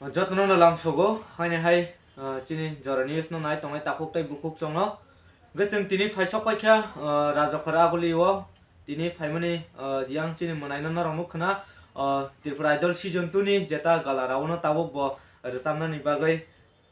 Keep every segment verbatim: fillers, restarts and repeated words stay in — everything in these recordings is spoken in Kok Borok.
Jotono no lamsogo, haini hai, ah, chini jora news no nai tongnai takhuk tei bukhuk chongno. Hwnkhe chwng tini phaisok paikha, ah, Rajakhor Aguli o tini phaimani, ah, yang chini mwnaino norok nukkhwna, ah, Tripura Idol season two ni jeta gala round o tabuk bo rwchabnani bagwi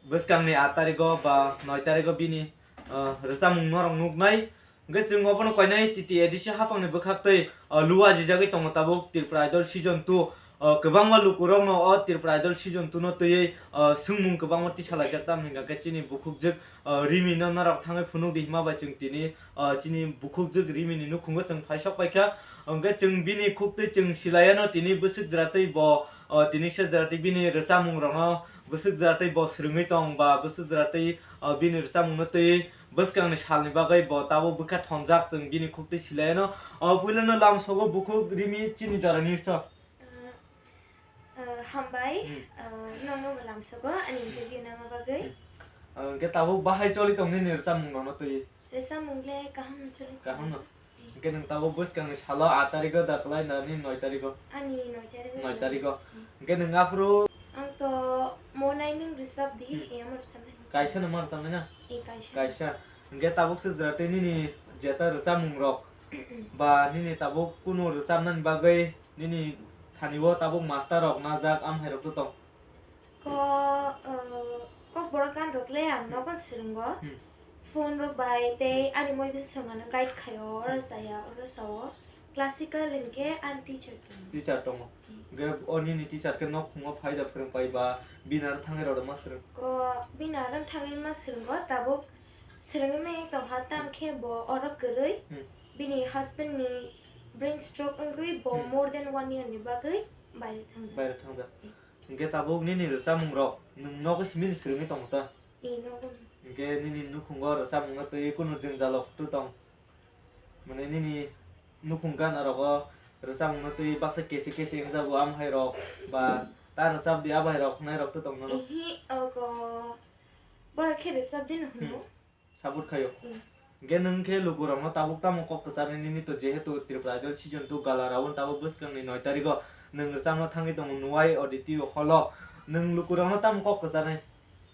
bwskangni aat tarigo ba noi tarigo bini, ah, rwchapmung norok nuknai. Hwnkhe chwng obono koinai T T A D C haphangni bwkhaktwi, ah, luajijagwi tongo tabuk Tripura Idol season two. Ah, kwbangma lukurokno o Tripura Idol season two no twiwi, ah, swngmung kwbangma tisalaijak, tamni hwnkhe chini bukhukjwk, ah, Rimi no norok thangwi phunukdi hima bai chwng tini, ah, chini bukhukjwk Rimi ni nukhungo chwng phaisok paikha. Hwnkhe chwng bini khuktwi chwng silaiano tini bwswk jwratwi bo, ah, tini se jwratwi bini rwchapmung rokno bwswk jwratwi bo swrwngwi tong ba bwswk jwratwi, ah, bini rwchapmung no twiwi bwskangni salni bagwi bo tabuk bwkha thonjak, chwng bini khuktwi silaiano. O puilano lamsogo bukhuk Rimi chini jora news o. Uh, uh, hambai, Hmm. Uh, nokno bo lamsogo ani interview nangma bagwi. Hmm. Uh, hwnkhe tabuk bahai choli tong nini rwchapmung rokno twiwi? Rwchapmung le kaham choli. Kaham no? Hmm. Hwnkhe nwng tabuk bwskangni salo aat tarigo da kwlai na nini noi tarigo? Ani noi tarigo. Noi tarigo. Hmm. Hwnkhe nwng aphuru? Ang to monai nwng rwchap di, Hmm. eh, amo rwchapnai. Kaisa no ma rwchapnai na? Eh, kaisa. Kaisa. Hwnkhe tabuk se jwra tei nini jeta rwchapmung rok ba nini tabuk kunu rwchapnani bagwi nini thani o tabuk master rok najak amhai rok to tong? Ko, uh, kokborok gan rok le ang Hmm. nogo swrwngo. Hmm. Phone rok bai tei ani moi bisa swngmano guide khaio, oro Hmm. saya, oro sao. Classical hinkhe ani teacher tongo. Teacher tongo. Hmm. Hwnkhe o nini teacher khe nok khungo phai da phwrwng pai ba bini aro thangwi rw ma swrwng? Ko bini aro thangwi ma swrwngo, tabuk swrwngwi ma tongkha, tamo Hmm. khe bo oro kwrwi. Hmm. Bini husband ni brain stroke wngwi bo Hmm. more than one year ni bagwi baire thangjak. Baire thangjak. Hmm. Hwnkhe tabuk nini rwchapmung rok nwng nogo simi ni swrwngwi tongo ta? Ee, nogo. Hwnkhe nini nukhungo rwchapmung no twiwi kunu jwngjal rok tong? Mane nini nukhung gana rogo rwchapmung no twiwi baksa kesi kesi wngjago, amhai rok ba ta rwchap di, abai rok hwnai rok to tong nono? Ihi, ogo. Borok khe rwchap di no hwno. Hmm. Support khaio. Hmm. Hwnkhe nwng khe lukurokno tabuk tamo kok kwcharnai nini to, jehetu Tripura Idol season two gala round tabuk bwskangni noi tarigo nwng rwchapna thangwi tongo Nuwai Auditorium hall o. Nwng lukurokno tamo kok kwcharnai?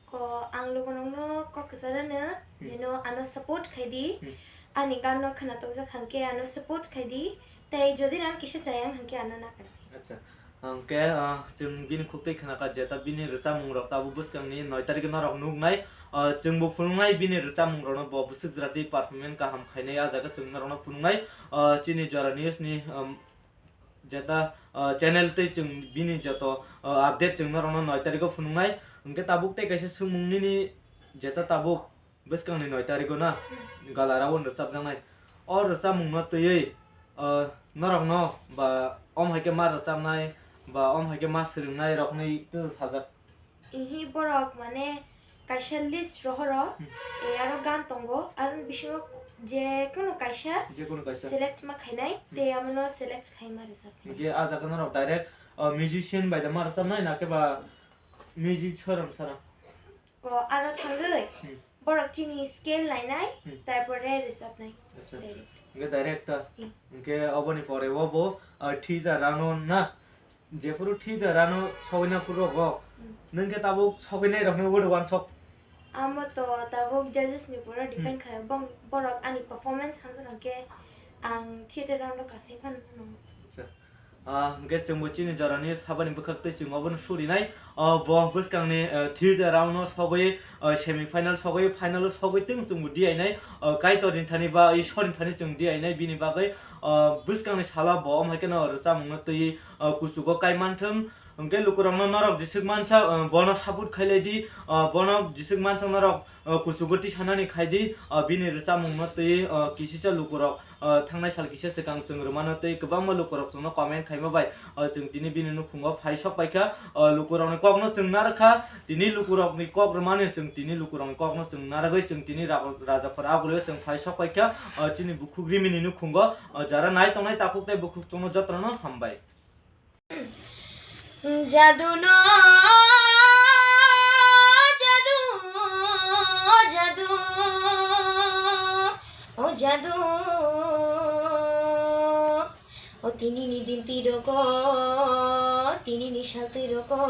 Ko ang lukurokno kok kwcharano, Hmm. jeno ano support khai di. Hmm. Ani ganno khwnatok jak hwnkhe ano support khai di. Tei jodi nang kisa chayang hwnkhe ano nakar di. Acha. Hwnkhe, ah, chwng bini khuktwi khwnakha jeta bini rwchapmung rok tabuk bwskangni noi tarikh norok nuknai. Ah, chwngbo phunuknai bini rwchapmung rokno bo bwswk jora twi performance kaham khainai, ah jaga chwng norokno phunuknai. Ah, chini Jora News ni, um, jeta, ah, channel tei chwng bini joto, ah, update chwng norokno noi tarikh o phunuknai. Hwnkhe tabuk tei kaisa swngmung nini jeta tabuk bwskangni noi tarikh o na Hmm. gala round rwchapjaknai. O rwchapmung no twiwi, ah, norokno ba om hai khe ma rwchapnai ba om hai khe ma swrwngnai rok hinwi tei sajak. Ihi borok mane kaisa list rohoro, Hmm. e, aro gan tongo, aro bisingo je kunu kaisa Jekunu kaisa. select ma khainai, Hmm. tei amono select khai ma rwchapnai. Hwnkhe ah jaga norok direct, ah, musician bai da ma rwchapnai na khe ba music sorom sorom? O, aro thangwi Hmm. borok chini scale nainai, Hmm. tarpore rwchapnai. Acha. Direct. Hwnkhe direct ta. Hmm. Hwnkhe oboni pore o bo, ah, thwi da rano na? Jephuru thwi da rano sogwina phuru rogo. Hmm. Nwng khe tabuk sogwinai rokno wari wansok? Amo to tabuk judges ni pura Hmm. depend khaio. Bong-, borok ani performance hamjak hwnkhe ang theater round o kasai phano mano. Acha. Ah, hwnkhe chwngbo chini Jora News habani bwkhak tei chwng obono surinai. Ah, bo bwskangni, ah, theater round o sogwi, ah, semi final sogwi, final o sogwi twng chwngbo diyainai. Ah, Kaitorni thani ba Ishwarni thani chwng diyainai bini bagwi. Ah, bwskangni salo bo om hai kheno rwchapmungno twi, ah, kuchugo kai manthwng. Hwnkhe lukurokno norok jeswk mansa, ah, bono support khailai di. Ah, bono jeswk mansa norok, ah, kuchugo tisanani khai di. Ah, bini rwchapmungno twi, ah, kisisa lukurok ah, thangnai sal kisa swkang chwng rwmano tei kwbangma lukurok chwngno comment khaima bai, ah, chwng tini bini nukhungo phai sok paikha. Ah, lukurokni kokno chwng narwkha, tini lukurokni kok rwmani chwng tini lukurokni kokno chwng narwgwi chwng tini ra-, Rajakhor Agulio chwng phai sok paikha. Ah, chini bukhuk Rimini nukhungo, ah, jara nai tongnai takhuk tei bukhuk chwngno jotono hambai. Jadu no, jadu, jadu, o jadu, o tinini dinti rogo, tinini salti rogo.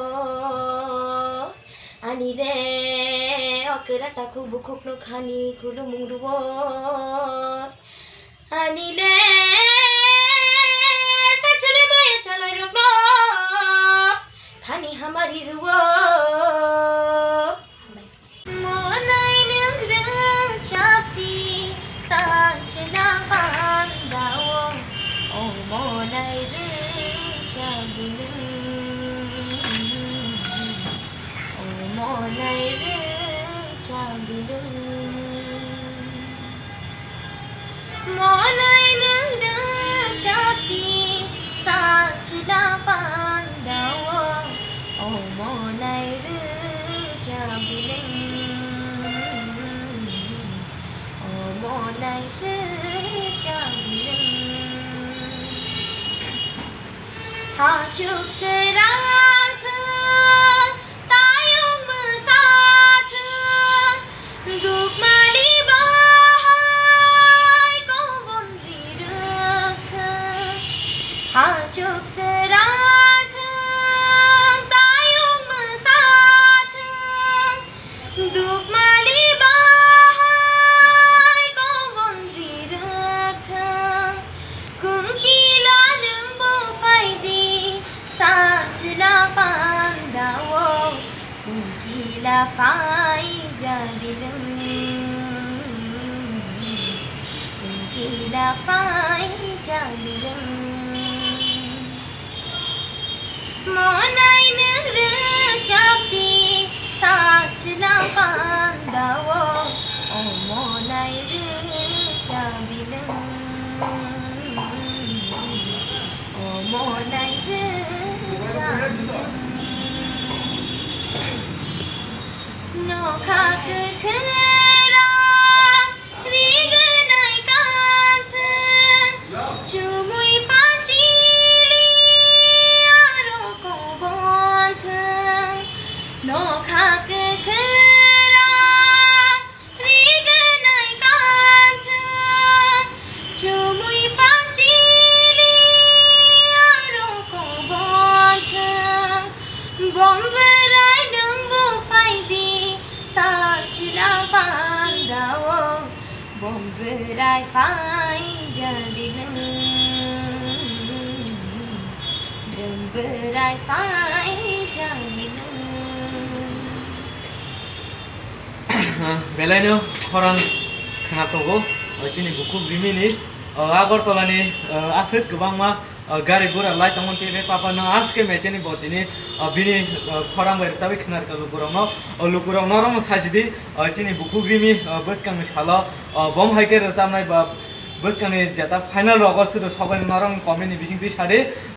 Ani le okra takhuk bukhuk no khani khulumung ruo. Ani le sajole maya chalai rok no khani hamari ruo. Monai nwng rwngchapdi sajla pandao. O monai rwngchapdi nwng. O monai rwngchapdi nwng. Monai nwng rwngchapdi sajla pandao. O monai rwngchapdi nwng. O monai rwngchapdi nwng. Hachuk sera thung, tayung bwsa thung, dukmali bahai kobon rirwk thung. Hachuk sera thung, tayung bwsa thung, dukmali bahai kobon rirwk thung. Kungkila nwng bo phaidi, sajla pandao. Kungkila phaijadi nwng. Kungkila phaijadi nwng. Monai nwng rwngchapdi sajla pandao. O monai rwngchapdi nwng. O monai rwngchapdi nwng. Nokha kwkhwrang rignai kanthwng, chumui pachili aro kobonthwng. Nokha kwkhwrang rignai kanthwng, chumui pachili aro kobonthwng. Bom bwrai nwng bo phaidi, sajla pandao. Bom bwrai phaijadi nwng. Bom bwrai phaijadi nwng. Belaino khorang khna tongo, o chini bukhuk rimini, o Agartala ni, o aswk kwbangma, o gari gura lai tongmani tei papa no aske mecheni bo tini, o bini, o khorang bai rwchabwi khna rwkha lukurokno, o lukurok norokno sajidi, o chini bukhuk rimi, o bwskangni salo, o bom hai khe rwchabnai ba bwskangni jeta final rogo sudu sogwi norok comment ni bisingtwi sadi.